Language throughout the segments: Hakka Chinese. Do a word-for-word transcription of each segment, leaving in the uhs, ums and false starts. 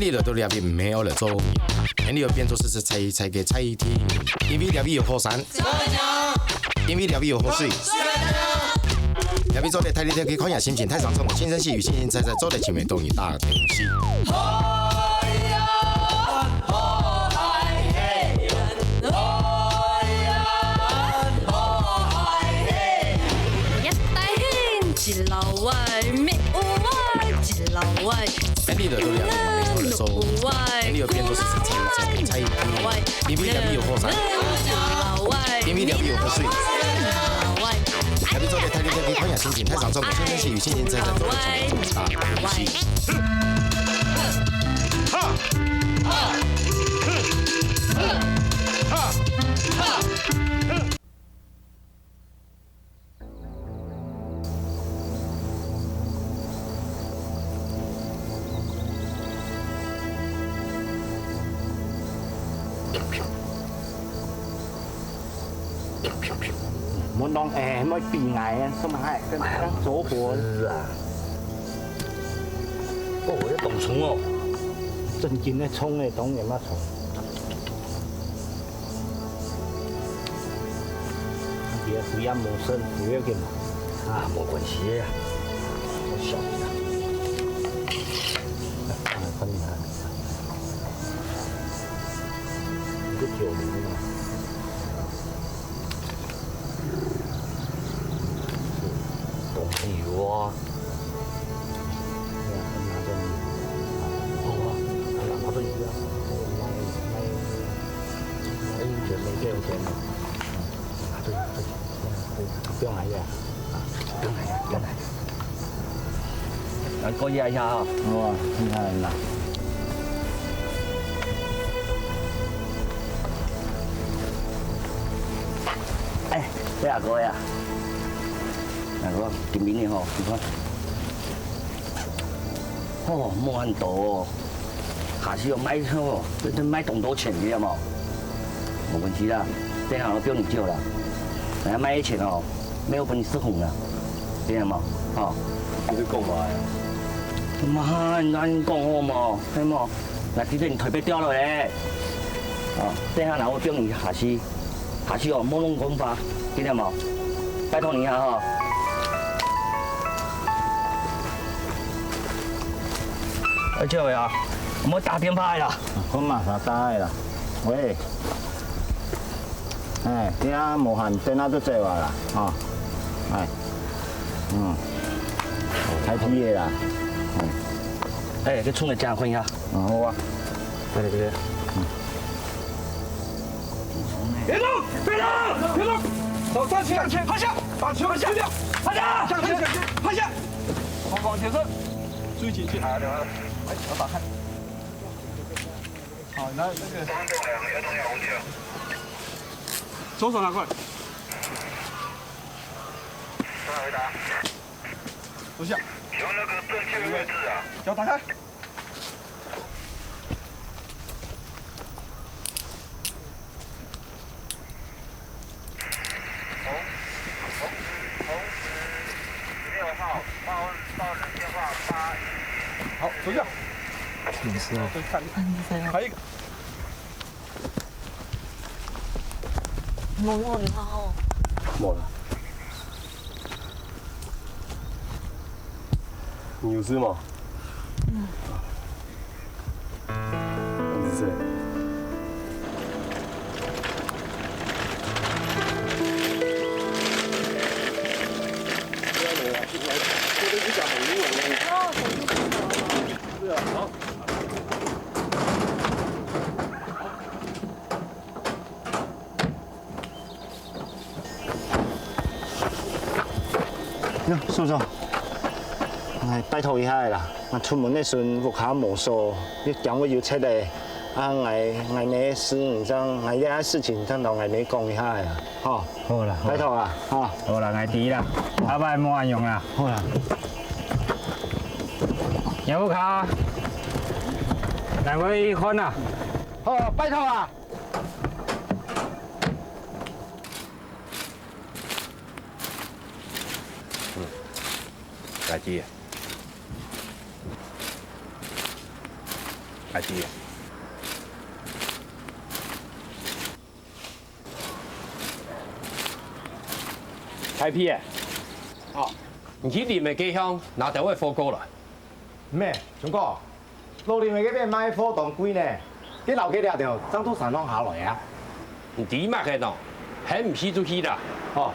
你來到這位毋係愛來做人，你愛變做係係菜菜个菜地，因為這位有好山，因為這位有好水，這位做得大力跳去看下心情，太上衝，輕聲細語，輕輕菜菜，做得請美東西大東西。一大興，一老歪，咩有歪，一老歪。 哎，你來到這位，你來做，哎，你愛變做係係菜菜个菜地，因為這位有好山，因為這位有好水，這位做得大力跳去看下心情，太上衝，輕聲細語，輕輕菜菜，做得請美東西大東西。莫浪，哎，莫比𠊎啊，什麼還跟跟走火。是啊。哦，這當衝哦。正經个衝个，當然嘛衝。 你也不要陌生，不要緊嘛。啊，無關係啊。我笑一下。啊，看你看，你个九零嘛。懂你哇。哎呀，拿着你。好啊，拿着你啊。买，买，买一卷没给我钱了。 啊，對，對，對，不用來了，啊，不用來了，不用來了。來，過去一下哈。哇，厲害了。哎，這阿哥呀，阿哥，今晡日吼，你看，哦，無恁多哦。 下次哦，買吼，這，這買當多錢，知道無？無關係啦，等下我表你借啦。人家買个錢哦，沒有分你使用啦，知道無？吼。你在講麼个？媽，你恁講好無？係無？那今天你台北掉了嘞。哦，等下拿我表你下去。 下去哦，莫亂講話，聽見無？拜託你啊吼。哎，這位啊，莫打電話啦。我馬上打來啦。喂。哎，這下無閒，等下就走啊啦，吼。哎，嗯，開始个啦。哎，去沖個涼，睏一下。嗯，好啊。對對對。嗯。 別動！別動！別動！手上前，趴下，把球放下，趴下，向前，趴下，往往前射，注意警戒。哎，球打开。好，那那个左手拿过来。坐下。脚打开。 好，坐下。没事哦。再看一个。还有一个。没有了哦。没了。 你有事吗？嗯。你是谁？对啊，好。 喲，叔叔，𠊎拜託一下啦，𠊎出門个時節屋下無鎖，又驚會有賊仔。啊，𠊎，𠊎姆个事，你正，𠊎這下事情正同𠊎姆講一下啦，吼。好啦，好啦。拜託啊，吼。好啦，𠊎知啦，後擺莫恁樣啦。好啦。楊屋下，來，𠊎去看啊。好，拜託啊。 嗯，家己。大弟啊。大弟啊。哦。你去林仔該項拿兜仔貨過來。毋係，松哥，老林仔該片賣貨當貴呢，該摎該這兜正做山路下來啊。你知麼个喏？還毋去就去啦。哦。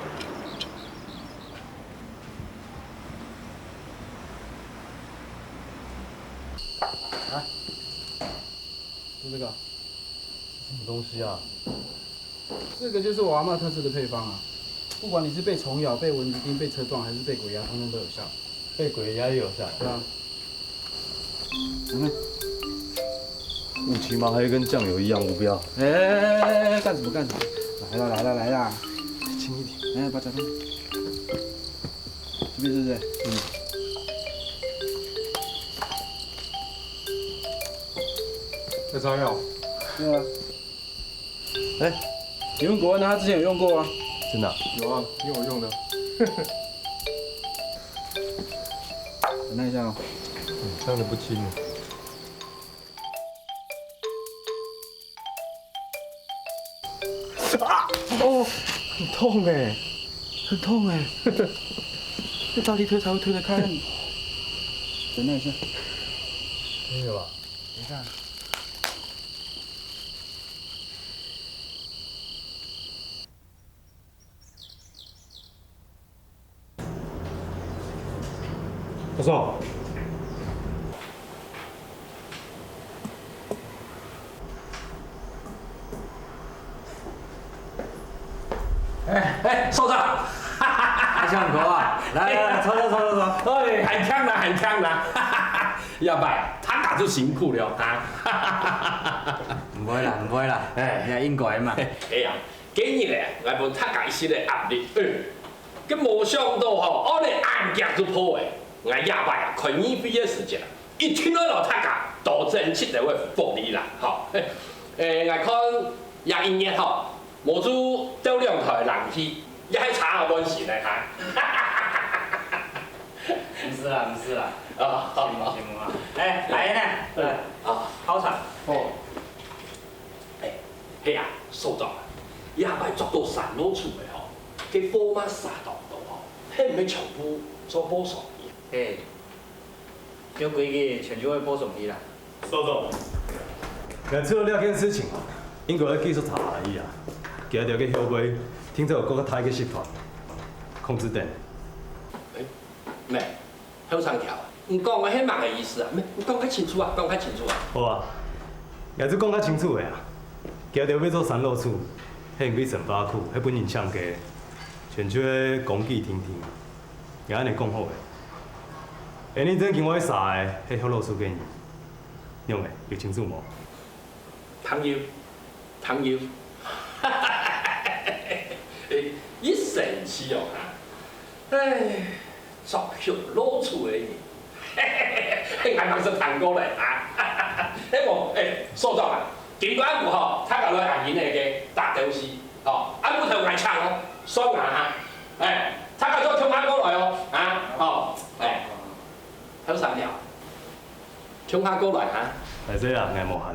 啊，就這個。什麼東西啊？這個就是我阿嬤特製的配方啊，不管你是被蟲咬、被蚊子叮、被車撞，還是被鬼壓，通通都有效。被鬼壓也有效？對啊。嗯，烏漆嘛，還有跟醬油一樣無標。哎，幹什麼幹什麼？來啦來啦來啦，輕一點。來，把獎狀。 這邊是不是？嗯。在擦藥？對啊。哎，你問國安的，他之前有用過啊。真的啊？有啊，用我用的。我看一下哦。嗯，看得不清哦。 啊！哦，很痛哎，很痛哎。要大力推才会推得开。忍耐一下。可以了吧？等一下。 阿叔。哎，哎，所長。阿香哥啊，來來來，坐坐坐坐坐。哎，還強啦，還強啦。這擺大家都辛苦了啊。毋會啦，毋會啦，哎。也應該嘛。哎呀， 今日呢，𠊎分大家一息个壓力，呃，該無想到吼，恁呢恁遽就破个。𠊎這擺啊，開議會个時節啊，一定愛摎大家多爭取兜仔福利啦，吼。誒，𠊎看這一月吼，無就鬥兩台冷氣，也還差好半成呢，哈。毋使啦，毋使啦。啊，好，好。行行啊。誒，來呢，來，啊。好茶。哦。 誒，係啊，所長啊，這擺著到山路厝个吼，該貨嘛煞當多吼，係毋係全部做報上去啊？係，照規矩全就會報上去啦。所長，𠊎知這件事情吼，應該愛繼續查下去啊。佢兜个後背，定著有更加大个集團控制等。誒，無， 後生條啊，你講个係麼个意思啊？你講較清楚啊，講較清楚啊！好啊，𠊎就講較清楚个啊。佢兜會做山路厝，係因為陳化區係分人搶个，全就係供給停停。𠊎恁呢講好个，恁呢正經會殺个係學老師个人。仰仔，有清楚無？ 朋友，朋友，一生氣哦哈！唉，著畜老鼠个人，𠊎還識聽過咧啊！係無？誒，所長啊，今晡暗晡吼，大家來阿英个該打鬥敘，吼，暗晡頭𠊎請哦，算𠊎哈！誒，大家做共下過來哦，啊，吼，誒，後生條。 共下過來哈。歹勢啊，𠊎無閒，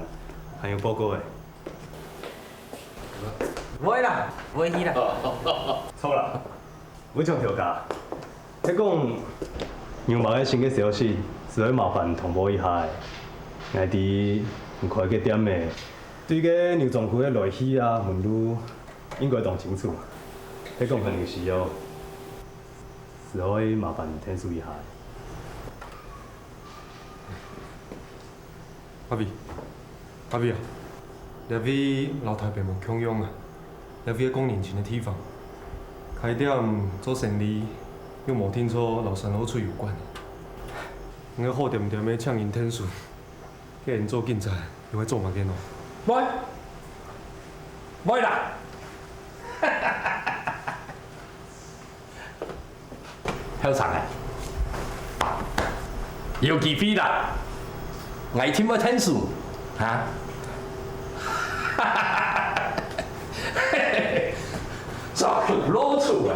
還有報告誒。毋會啦，毋會去啦。著啦，武松頭家，係講有麼个新个消息，實在麻煩通報一下誒。𠊎知你開个店誒，對該牛莊區个來去啊、門路，應該當清楚。係講很有需要，實在麻煩𢯭手一下。 阿偉，阿偉啊，這位摎臺北無共樣啊，這位係講人情个地方。開店做生理又無定著摎山老鼠有關。𠊎好恬恬仔請人𢯭手，該人做警察又會做麼个呢？喂，喂啦！ 後生啊，有機會啦，𠊎一定會𢯭手，哈？著畜老鼠誒！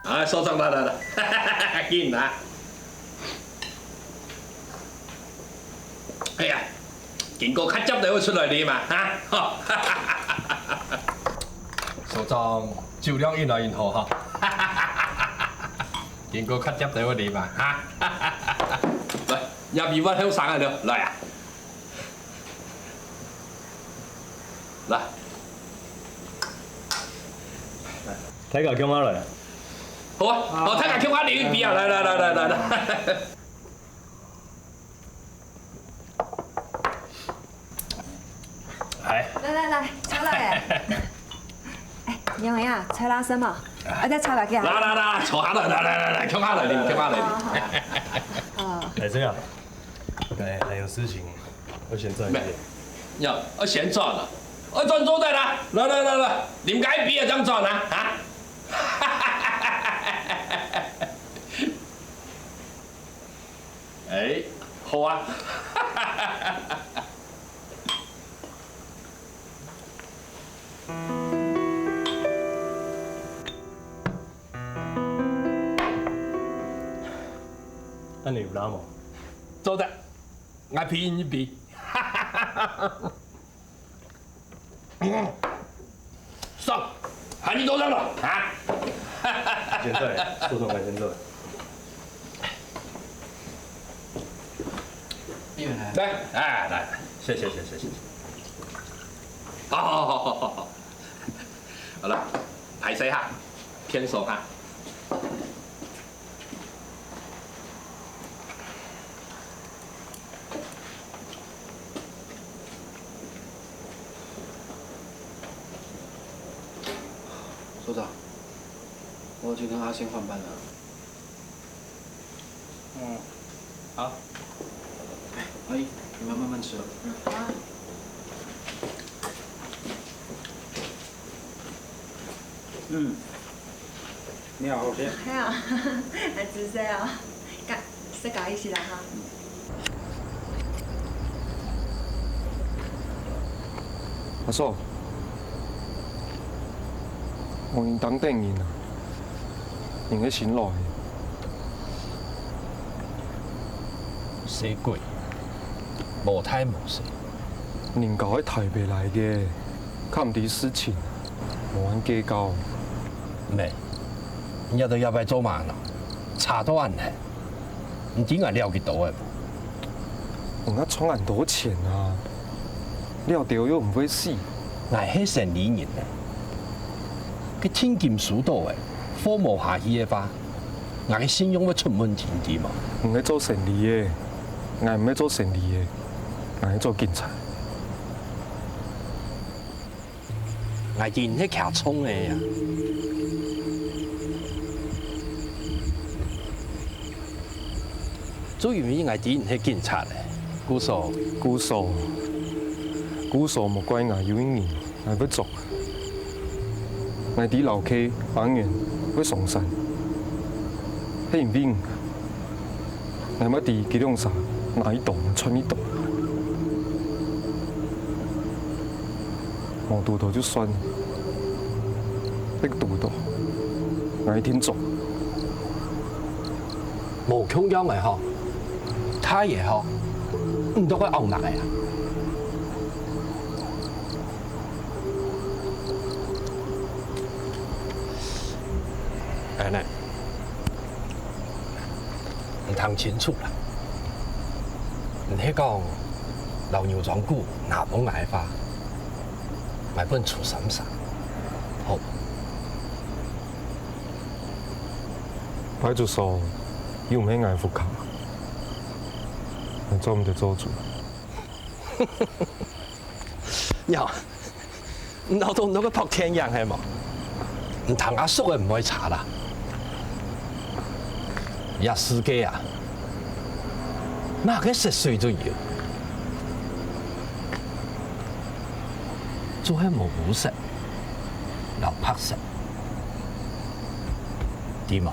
啊，所長，來來來，緊啊！哎呀，經過較接就會出來啉嘛，哈！所長，酒量越來越好哈！經過較接就會啉嘛，哈！來，也比我後生个了，來啊！來。大家共下來。好啊，好，大家共下啉一杯啊！來來來來來來。哎，來來來，坐落來。哎，你好呀，吹拉伸嘛，啊，再吹落去啊。來來來，坐下來，來來來來，共下來啉，共下來啉。哦，好好好。哦。哎，這樣，哎，還有事情，我先走一下。沒，要，要先走了，要轉坐在哪？來來來來，啉該一杯啊，這樣轉啊，啊？哎，好啊。恁樣有罅無？做得，𠊎陪你一杯。爽，喊你做得了啊？現在，所長，𠊎先走。來，哎，來，謝謝謝謝謝謝。好好好好好好。好了，歹勢哈，偏手哈。 所長，我去跟阿仙換班了。嗯，好。阿姨，你們慢慢吃哦。嗯，好。嗯。 你好好食。係啊，還真係啊，該，食个意思啦哈。阿嫂，我應當等人啊，人个心來。細鬼，無大無細。人家係台北來个，較毋知事情，無恁計較。咩？ 你兜這擺做麼个呢？差到恁遠，你知𠊎了幾多个無？𠊎賺恁多錢啊，了兜又毋會死。𠊎係生理人呢，該定金收到个，貨無下去个話，𠊎个信用會出問題，知無？你係做生理个，𠊎毋係做生理个，𠊎係做警察。 𠊎知你係擎銃个啊。就因為𠊎知你係警察个，故所，故所，故所莫怪𠊎有一日𠊎會捉。𠊎知老K、阿元會上山，係因為 𠊎乜知佢兩儕哪一檔賺一檔。無堵著就算，一堵著，𠊎一定捉。無共樣个吼，大爺吼，你都會拗哪个啊？哎呢？ 你聽清楚啦！你係講摎牛莊牯拿分𠊎个話，𠊎分你出三成，好無？派出所又毋係𠊎屋下，𠊎做毋得做主。 喲，你恅著𠊎个白天影係無？你聽阿叔个毋會差啦。這世界啊，麼个色水都有，就係無烏色摎白色，知無？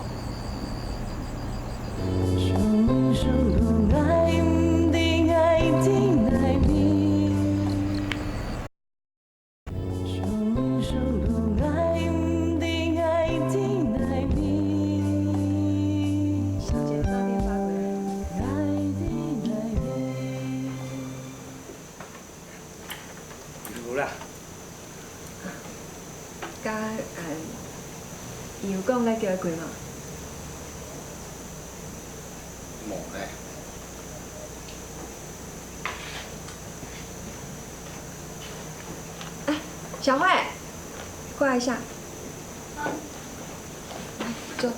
你有講你叫佢無？無呢。哎，小慧，過來一下。來，坐。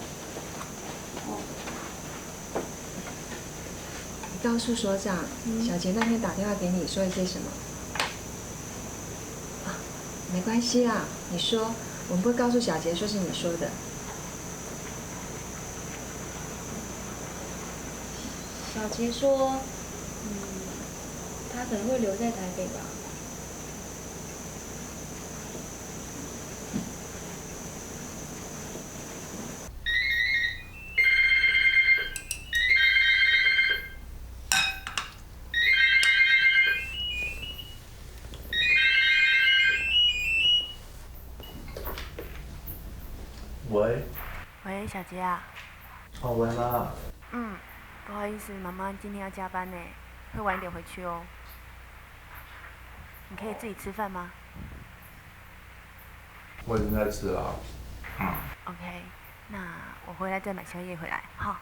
你告訴所長，嗯。小杰那天打電話給你，說了些什麼？啊，沒關係啦，你說，我們不會告訴小杰說是你說的。小杰說，嗯，他可能會留在台北吧。 喂。喂，小杰啊。哦，喂，媽。嗯，不好意思，媽媽今天要加班呢，會晚一點回去哦。你可以自己吃飯嗎？我已經在吃了。嗯。OK，那我回來再買宵夜回來，哈。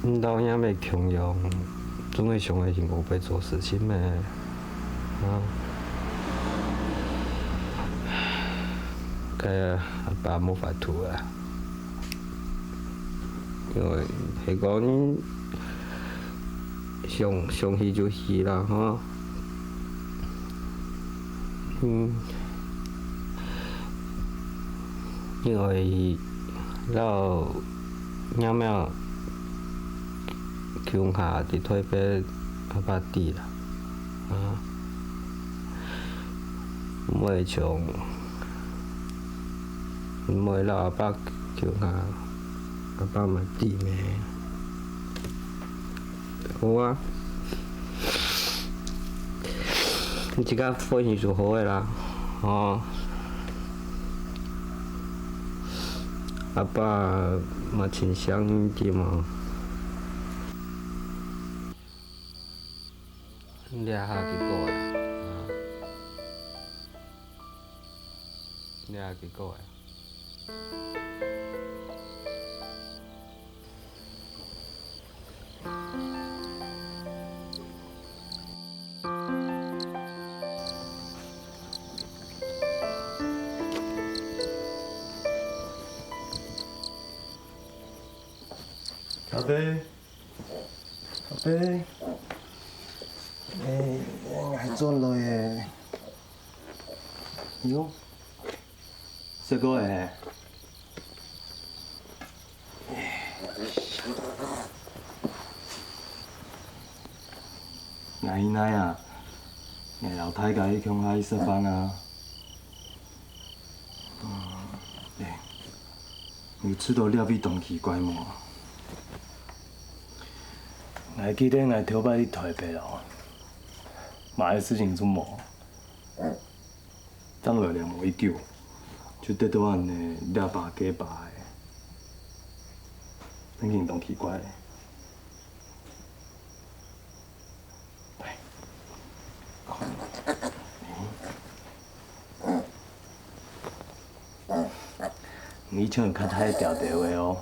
你兜若姆共樣，總係想愛幸福，愛做事情咩？啊？該阿爸無法度啊。 因為係講，想，想去就去啦，吼。嗯，因為摎若姆共下佇臺北阿爸知啦，啊，毋會像，毋會摎阿爸共下。 阿爸嘛知咩？好啊，你自家歡喜就好个啦，吼。阿爸嘛盡想你，知無？你這下幾個月啊？啊？你這下幾個月啊？ 阿伯，阿伯，欸，𠊎轉來咧。喲， 食過咧。𠊎奶奶啊，𠊎摎大家去共下去食飯啊。有試著這位當奇怪無？𠊎記得𠊎頭擺去台北哦，麼个事情就無。正來了無幾久，就得著恁呢這巴該巴个，真經當奇怪。 你以前有較大條條个哦，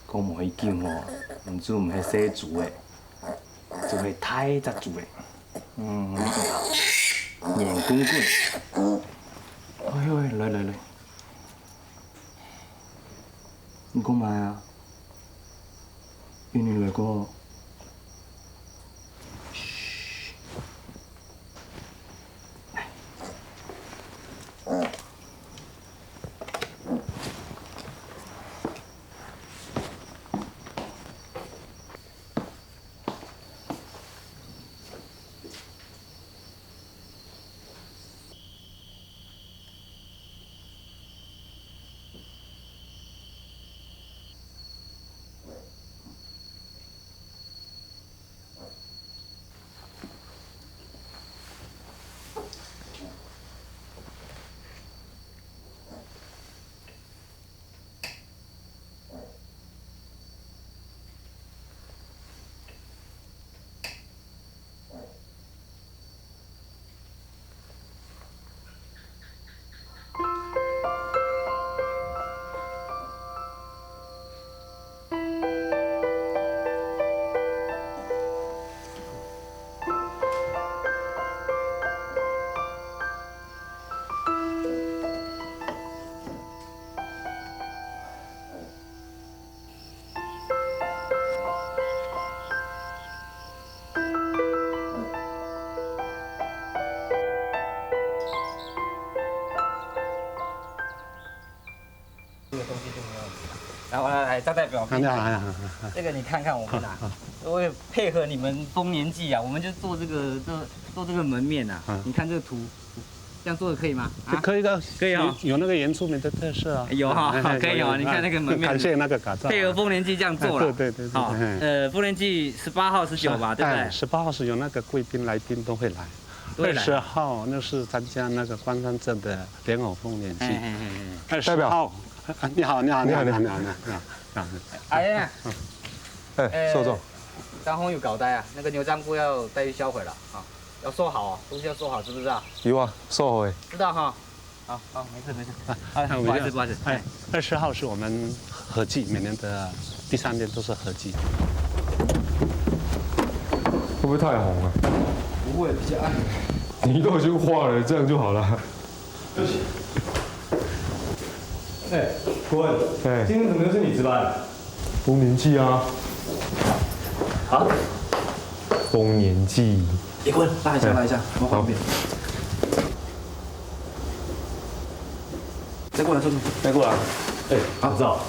講無幾久哦，你就毋係細豬个，就係大隻豬个。嗯，圓滾滾。哎喲喂，來來來。 你講麼个啊？有人來過。噓。 这个东西就没有。来，我来，来，张代表，啊，你好，你好，你好。这个你看看我们啊，好，好。我也配合你们丰年祭啊，我们就做这个，做，做这个门面啊。嗯。你看这个图，这样做的可以吗？啊？可以的，可以哦。有，有那个原住民的特色啊。有哈，哎，哎，可以哦，有，有，你看那个门面，感谢那个嘎造啊。配合丰年祭这样做了。哎，对，对，对，对，好，哎。呃，丰年祭十八号、十九吧，对不对？哎，十八号是有那个贵宾来宾都会来。 对了。二十号那是参加那个关山镇的莲藕丰年祭。嘿，嘿，嘿，嘿。二十号，代表。啊，你好，你好，你好，你好，你好，你好，你好。哎呀，哎，呃，受众。张宏有交代啊，那个牛樟菇要带去销毁了啊，要收好哦，东西要收好，知不知道？有啊，收好诶。知道哈。好，好，没事，没事。啊，哎，那我们不好意思，这样，不好意思。哎，哎。二十号是我们 合祭，每年的第三天都是合祭。会不会太红啊？不会，比较暗。你都已经化了，这样就好了。对不起。哎，顾问，哎。今天怎么又是你值班？丰年祭啊。啊？丰年祭。哎，顾问，拉一下，哎。拉一下，我方便。好。 再过来，坐坐。再过来。哎，好。阿赵，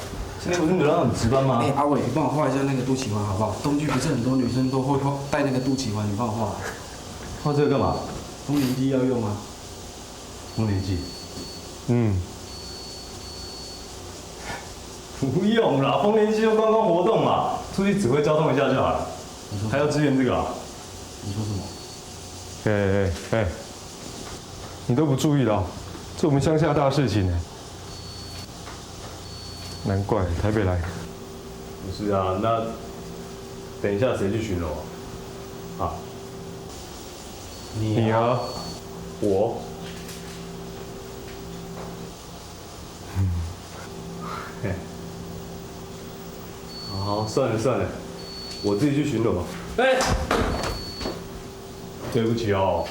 今天不是你让你值班吗？哎，阿伟，你帮我画一下那个肚脐环好不好？东区不是很多女生都会画，戴那个肚脐环，你帮我画。画这个干嘛？丰年祭要用啊。丰年祭？嗯。不用啦，丰年祭就观光活动嘛，出去指挥交通一下就好了。你说什么？还要支援这个啊？你说什么？哎，哎，哎，你都不注意了，这我们乡下大事情呢。难怪台北来。不是啊，那等一下谁去巡逻啊？啊？你啊。你啊？我？ 嘿，好，算了算了，我自己去巡逻吧。哎，对不起哦，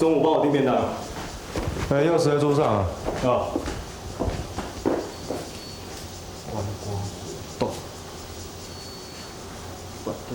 中午帮我订便当。哎，钥匙在桌上啊。啊。观光活动。 你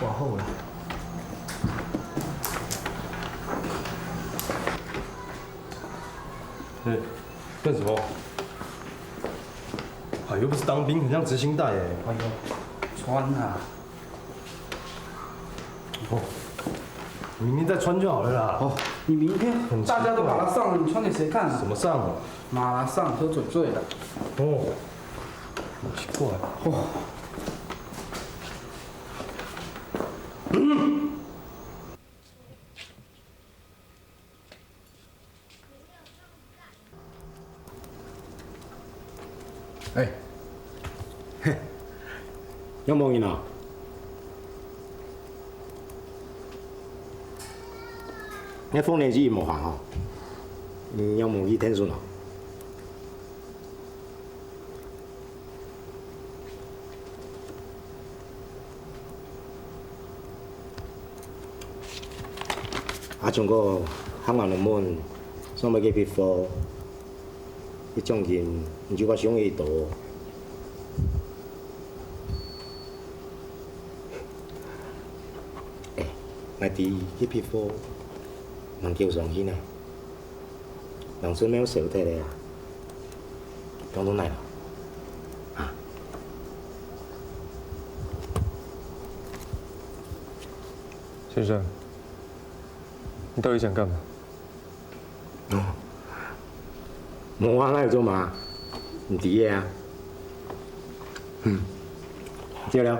我好了。哎，干什么？啊，又不是当兵，很像执行带哎。哎呦，穿啊！哦，明天再穿就好了啦。哦，你明天很奇怪大家都把它上了，你穿给谁看啊？怎么上啊？拿来上，都嘴醉了。哦，好奇怪。哦，哎，嘿，仰無人啊？你豐年祭無閒吼？你仰無去𢯭手呢？ 啊，像个客人問，上尾个批貨，一獎金你就較想一多。哎，𠊎知一批貨，能夠上去呢。 人生没有舍不得的啊，当中来了啊。先生，你到底想干嘛？哦，我啊，那有做嘛？你知的啊。嗯，接了。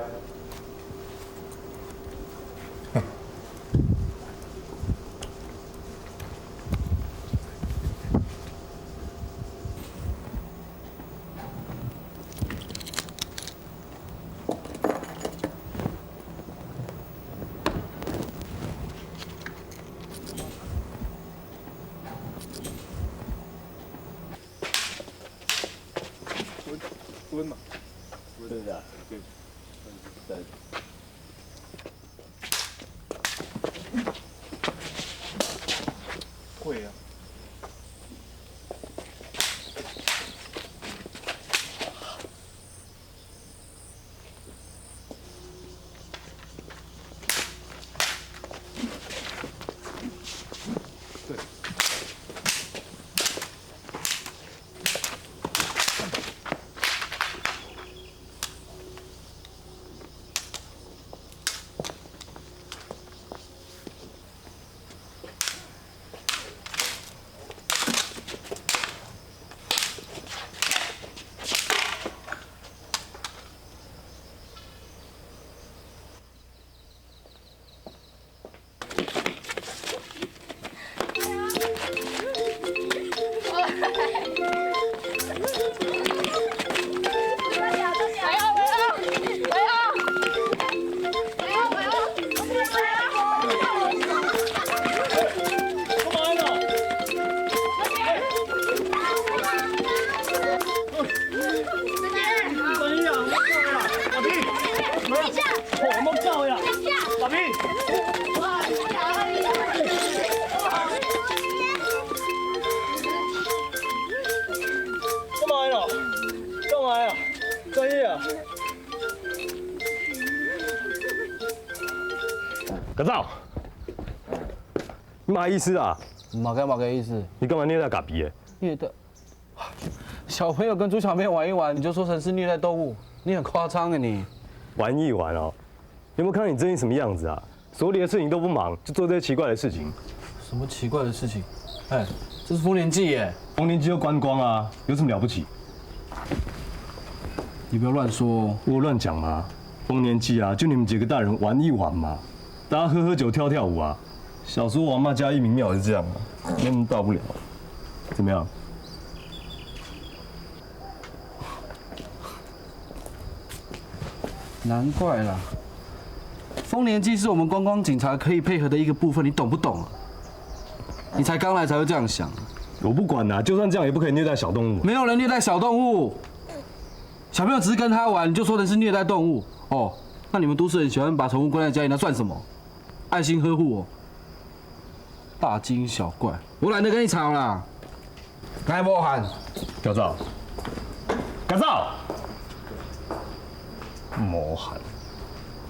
干嘛呀？干嘛呀？专业啊！家嫂，你嘛意思啊？么个么个意思？你干嘛虐待咖比耶？虐待？小朋友跟猪小妹玩一玩，你就说成是虐待动物，你很夸张啊你！玩一玩哦，有没有看到你最近什么样子啊？所有的事情都不忙，就做这些奇怪的事情。什么奇怪的事情？哎，这是丰年祭耶！丰年祭就观光啊，有什么了不起？你不要乱说哦。我有乱讲吗？丰年祭啊，就你们几个大人玩一玩嘛，大家喝喝酒、跳跳舞啊。小时候我阿妈家义民庙也是这样啊，没什么大不了。怎么样？ 难怪啦，丰年祭是我们观光警察可以配合的一个部分，你懂不懂啊？你才刚来才会这样想。我不管啦，就算这样也不可以虐待小动物。没有人虐待小动物，小朋友只是跟他玩，你就说成是虐待动物哦。那你们都市人喜欢把宠物关在家里，那算什么？爱心呵护哦，大惊小怪。我懒得跟你吵啦，来，我喊。家嫂，家嫂，无閒，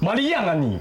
嘛你样啊你！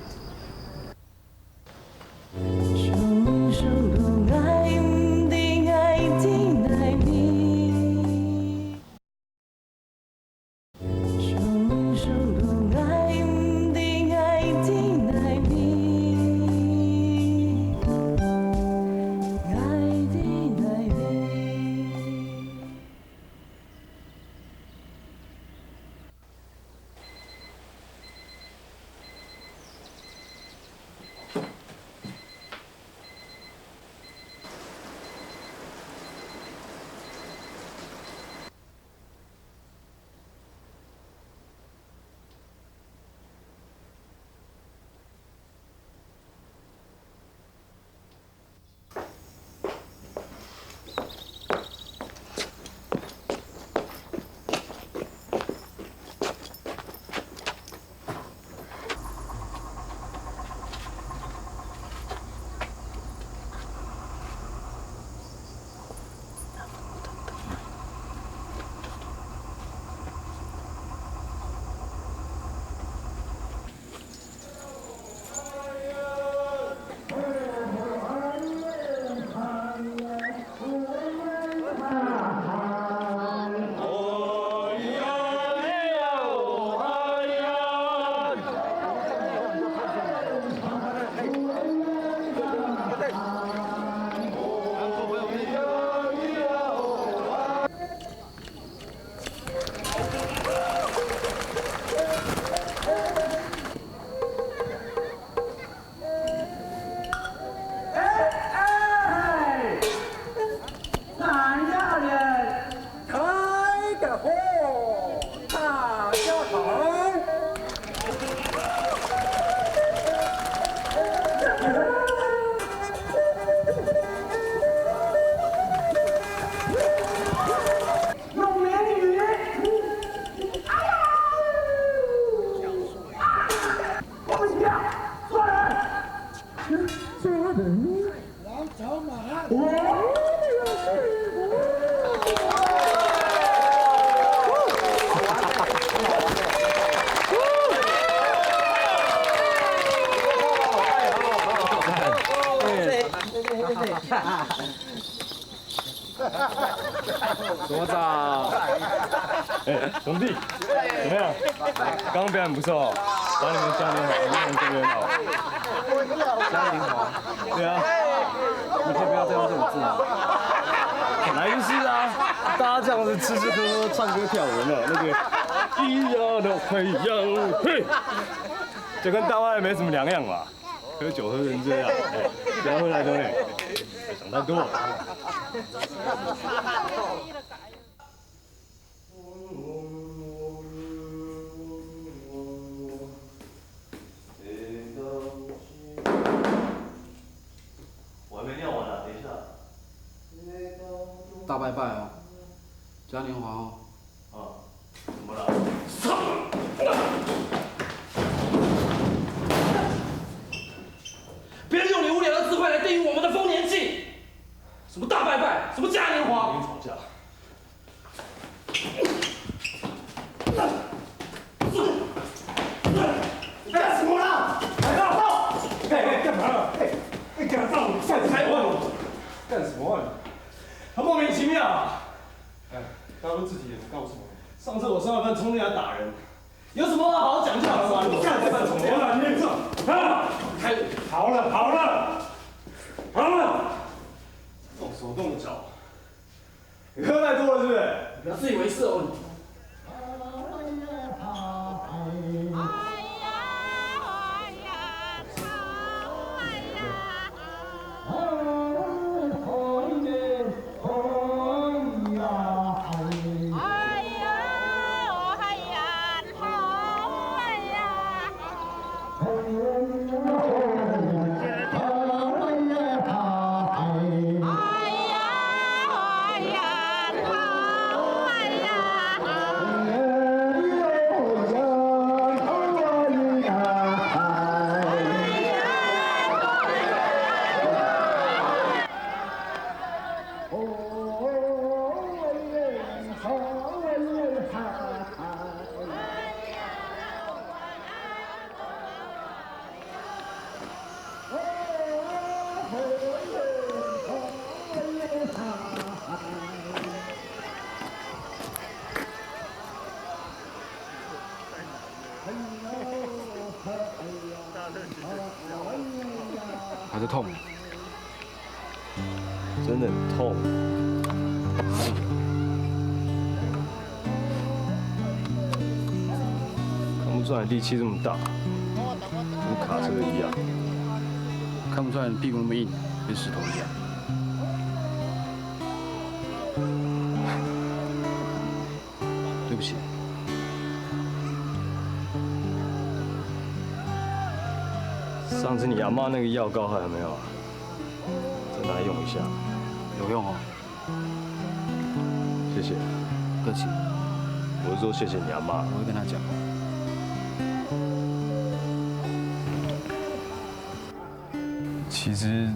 用美女。哎呀！啊！对不起啊，错人。错人。王朝马汉。怎么找？哎，兄弟，怎么样？刚刚表演不错哦，把你们嘉年华弄得更热闹。嘉年华？对啊，你可以不要再用这种字吗？本来就是啊，大家这样子吃吃喝喝、唱歌跳舞，有没有？那个咿呀的太阳，嘿，就跟大外没什么两样嘛。 喝酒喝成这样，哎，不要喝太多嘞，想太多。我还没尿完呢，等一下。大拜拜啊，嘉年华哦。 啊，怎么了？不要用你无聊的智慧来定义我们的丰年祭。什么大拜拜，什么嘉年华，吵架。干什么啦？哎，干嘛？哎，哎，干嘛？干什么？干什么？他莫名其妙啊！ 哎，大家都自己也不告诉我。上次我吃完饭冲进来打人，有什么话好好讲就好了嘛！你干什么啦？你这啊！好了好了好了，动手动脚，你喝太多了是不是？你不要自以为是哦。还是痛。真的很痛。看不出来力气这么大，跟卡车一样。看不出来你屁股那么硬，跟石头一样。对不起。上次你阿妈那个药膏还有没有啊？再拿来用一下。有用哦。 谢谢。客气。我是说谢谢你阿妈。我会跟他讲。其实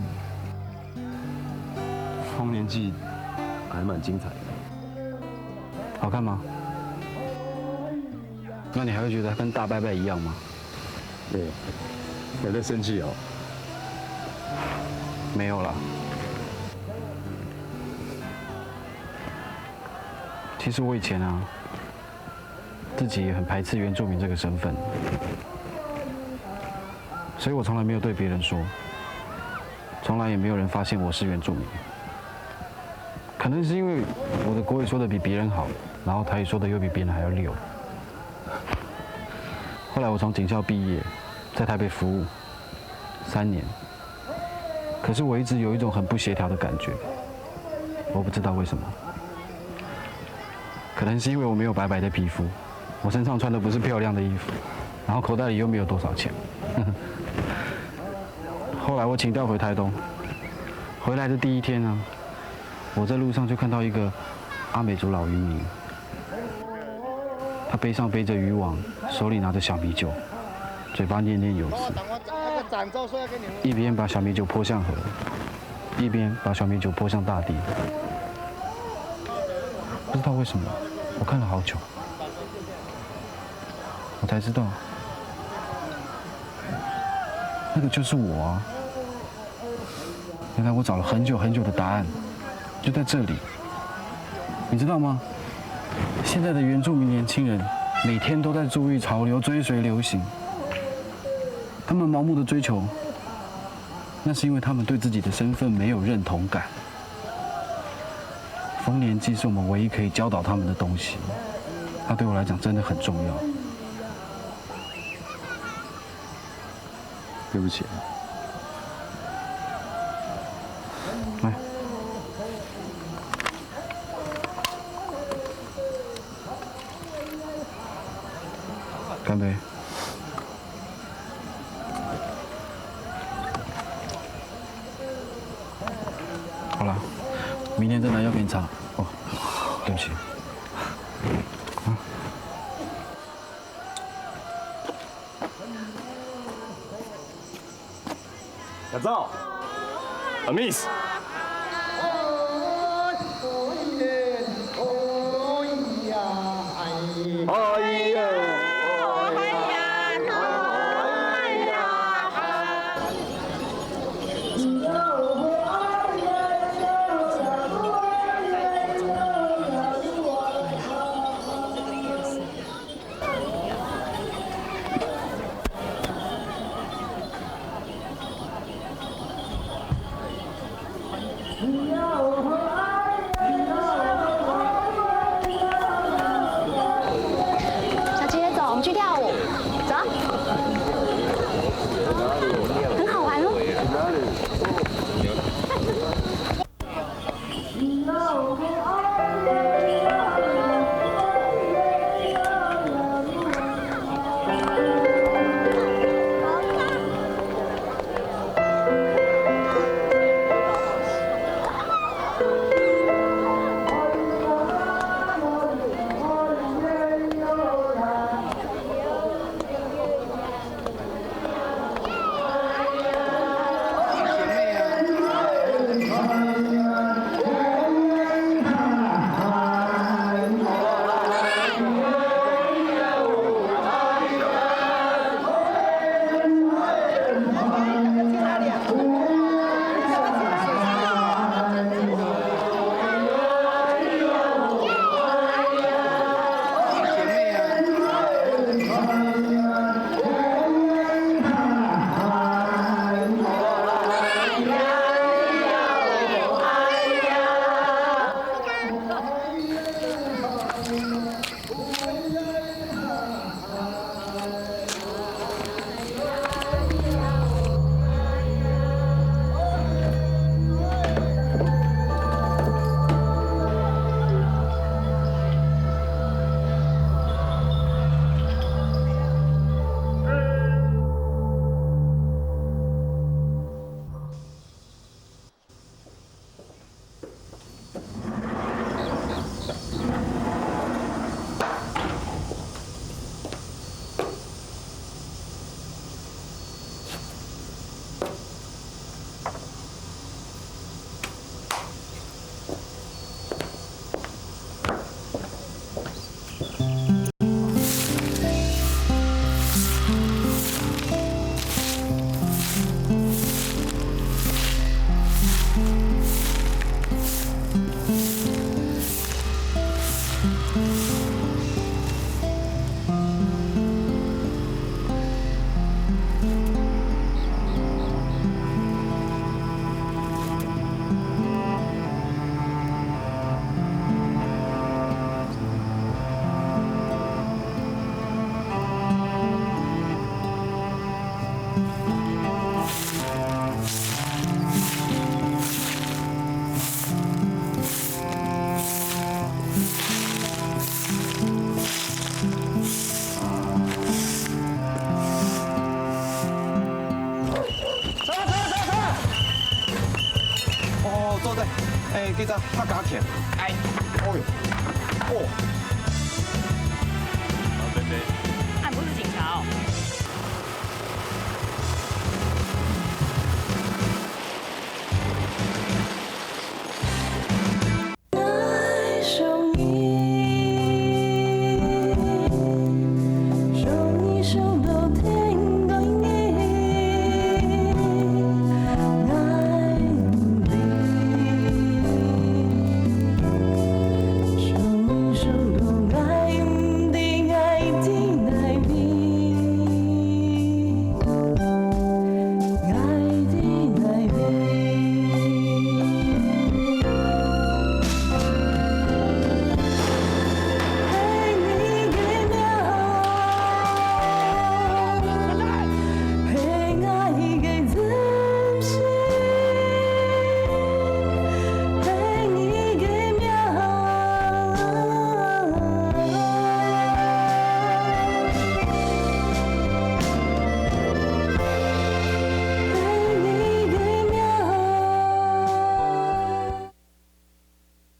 丰年祭还蛮精彩的。好看吗？那你还会觉得它跟大拜拜一样吗？对，还在生气哦？没有啦。 其实我以前啊，自己也很排斥原住民这个身份，所以我从来没有对别人说，从来也没有人发现我是原住民。可能是因为我的国语说的比别人好，然后台语说的又比别人还要溜。后来我从警校毕业，在台北服务三年，可是我一直有一种很不协调的感觉，我不知道为什么。 可能是因为我没有白白的皮肤，我身上穿的不是漂亮的衣服，然后口袋里又没有多少钱。后来我请调回台东，回来的第一天呢，我在路上就看到一个阿美族老渔民，他背上背着渔网，手里拿着小米酒，嘴巴念念有词，一边把小米酒泼向河，一边把小米酒泼向大地。不知道为什么，我看了好久，我才知道，那个就是我啊。 原来我找了很久很久的答案，就在这里。你知道吗？现在的原住民年轻人每天都在注意潮流，追随流行。他们盲目的追求，那是因为他们对自己的身份没有认同感。丰年祭是我们唯一可以教导他们的东西，它对我来讲真的很重要。 对不起。来，干杯。好了，明天再拿药给你擦。哦，对不起。啊。 大家好，阿密斯。小姐，走，我们去跳舞，走。很好玩哦。坐在，哎，这个客家拳。哎，哦哟，哦。啊，毋是警察哦。